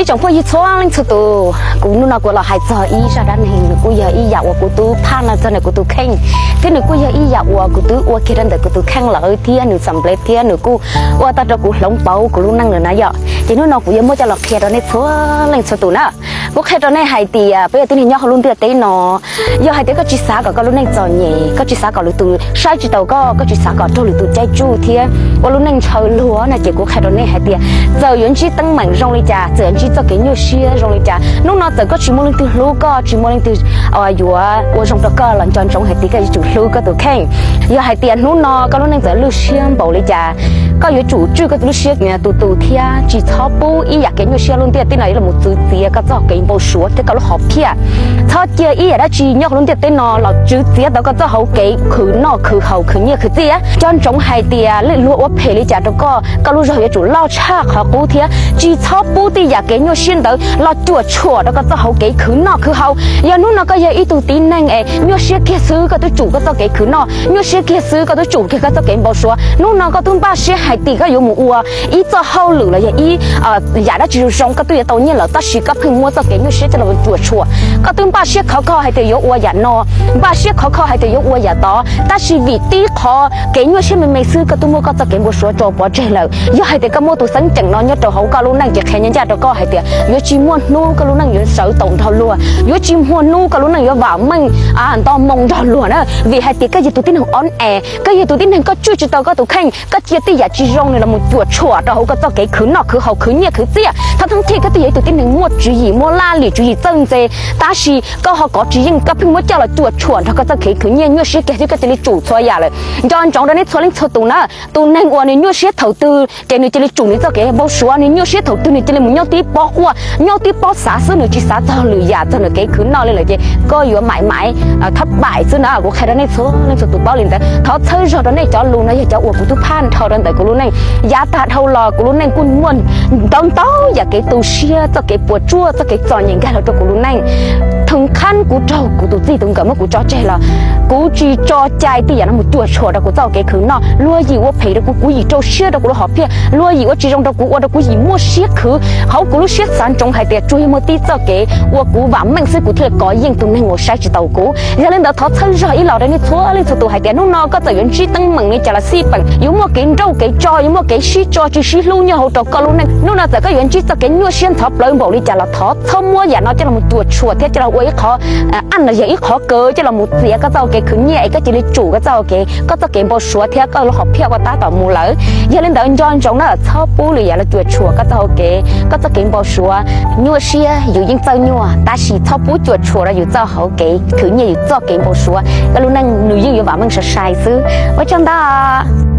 Ib tsoom phooj ywg txhua leej txhua tus, kuv hnub no kuv los hais txog ib zaj dab neeg, nws kuj yog ib yam uas kuv twb phaj no txog ntawm kuv tus kheej, thiab nws kuj yog ib yam uas kuv twb ua kiag rau ntawm kuv tus kheej lawm thiab nws xam nplev thiab nws kuj ua tau rau kuv hloov pauv kuv lub neej lawm na yom. Ces hnub no kuv yuav muab coj los qhia rau nej txhua leej txhua tus na. Kuv qhia rau nej hais tias peb yog tib neeg nyob hauv lub ntiaj teb no, yog hais tias koj tsis xav kom koj lub neej txom nyem, koj tsis xav kom lwm tus saib tsis taus koj, koj tsis xav kom raug lwm tus caij tsuj thiab ua lub neej ntshaw luag no ces kuv qhia rau nej hais tias txawm yuav ntsib teeb meem zoo li cas, txawm yuav ntsib txoj kev nyuaj siab zoo li cas, hnub no txawm koj tsis muaj leej twg hlub koj, tsis muaj leej twg yuav ua zoo rau koj los nco ntsoov hais tias koj yuav tsum hlub koj tus kheej. Yog hais tias hnub no koj lub neej txawm lwj siab npaum li cas, koj yuav tsum tswj koj tus lub siab tus tus thiab tsis txhob pub ib yam kev nyuaj siab lub ntiaj teb no yuav los txwv txiav koj txoj kev npau suav thiab koj lub hom phiaj. Txhob cia ib yam dab tsi nyob hauv lub ntiaj teb no los txwv txiav tau koj txoj hauv kev khwv noj khwv haus khwv nyiaj khwv txiaj. Nco ntsoov hais tias luag ua phem li cas rau koj, koj lub zog yuav tsum loj tshaj qhov qub thiab tsis txhob pub tej yam kev nyuaj siab ntawd los cuam tshuam rau koj txoj hauv kev khwv noj khwv haus. Yog hnub no koj yog ib tug tib neeg es nyuaj siab kiag xwb koj twb tsum koj txoj kev khwv noj, nyuaj siab kiag xwb koj twb tsum kiag koj txoj kev npau suav, hnub no koj twb npaj siab hais tias koj yuav mus ua ib txoj hauj lwm los yog ib yam dab tsi zoo zoo koj twb yuav tau nyiaj lawm tab sis koj pheej muab txoj kev nyuaj siab coj los cuam tshuam. Koj twb npaj siab khov kho hais tias yuav ua yam no, npaj siab khov kho hais tias yuav ua yam tod tab sis vim tib qhov kev nyuaj siab me me xwb koj twb muab koj txoj kev npau suav tso pov tseg lawm. Yog hais tias koj muaj tus xeeb ceem no nyob rau hauv koj lub neej ces qhia ncaj ncaj rau koj hais tias yuav tsis muaj hnub koj lub neej yuav sawv tau nrog luag, yuav tsis muaj hnub koj lub neej yuav vam meej nto moo nrog luag na, vim hais tias koj yog tus tib neeg ob es, koj yog tus tib neeg koj tswj tsis tau koj tus kheej, koj cia tej yam tsis zoo nws los mus cuam tshuam rau hauv koj txoj kev khwv noj khwv haus khwv nyiaj khwv txiaj. Thov thov thiaj koj twb yog ib tug tib neeg muaj tswv yim muaj laj lim tswv yim txawj ntse, tab sis koj ho kov tsis yeej koj pheej muab coj los cuam tshuam nrog koj txoj kev khwv nyiaj nyuaj siab kiag thiab koj cia li tsum txhua yam lawm. Nco ntsoov rau nej txhua leej txhua tus na, tus neeg uas nws nyuaj siab thaum twg ces nws cia li tsum nws txoj kev npau suav, nws nyuaj siab thaum twg nws cia li mus nyob tib pob quaj nyob tib pob xav xwb nws tsis xav txog lwm yam txog nws kev khwv noj li lawm ces koj yuav maim maiv thab paim xwb na. Kuv qhia rau nej txhua leej txhua tus paub li ntawd. Thov txhawb zog rau nej cov lus no yog cov uas kuv twb phaj nrho rau ntawm kuv lub neej. Yav tag dhau los kuv lub neej kuj muaj ntau ntau yam kev tu siab, txoj kev puas tsuaj, txoj kev txom nyem nkag los rau kuv lub neej. Thwv qhab kuv raug kuv tus txij tus nkawm muab kuv tso tseg los kuv tsis tso cai tej yam no mus cuam tshuam rau kuv txoj kev khwv noj. Luag yim ua phem rau kuv, kuv yim rau siab rau kuv lub hom phiaj, luag yim ua tsis zoo rau kuv ua rau kuv yim muaj siab khwv hauv kuv lub siab xav ntsoov hais tias tsuas yog muaj tib txoj kev uas kuv vam meej xwb kuv thiaj li kov yeej tus neeg uas saib tsis taus kuv. Yog li ntawd thov txhawb zog ib los rau nej txhua leej txhua tus hais tias hnub no koj txawm yuav ntsib teeb meem li cas los xij peem, yuav muaj kev nrauj kev tso, yuav muaj kev sib tso tseg sib hlub nyob hauv rau koj lub neej, hnub no txawm koj yuav ntsib txoj kev nyuaj siab ntxhov plawv npaum li cas los thov txhob muab yam no coj los cuam tshuam thiab coj los ua ib qhov aj los yog ib qhov kaw coj los mus txiav koj txoj hau kev khwv nyiaj es koj cia li tsum koj txoj hau kev, koj txoj kev npau suav thiab koj lub hom phiaj ua tab tom mus lawm. Yog li ntawd nco ntsoov na, txhob pub lwm yam los cuam tshuam koj txoj hau kev, koj txoj kev npau suav. Nyuaj siab yus yeej txawj nyuaj tab sis txhob pub cuam tshuam rau yus txoj hau kev khwv nyiaj, yus txoj kev npau suav, koj lub neej nws yeej yuav vam meej sai sai xwb. Ua tsaug ntau.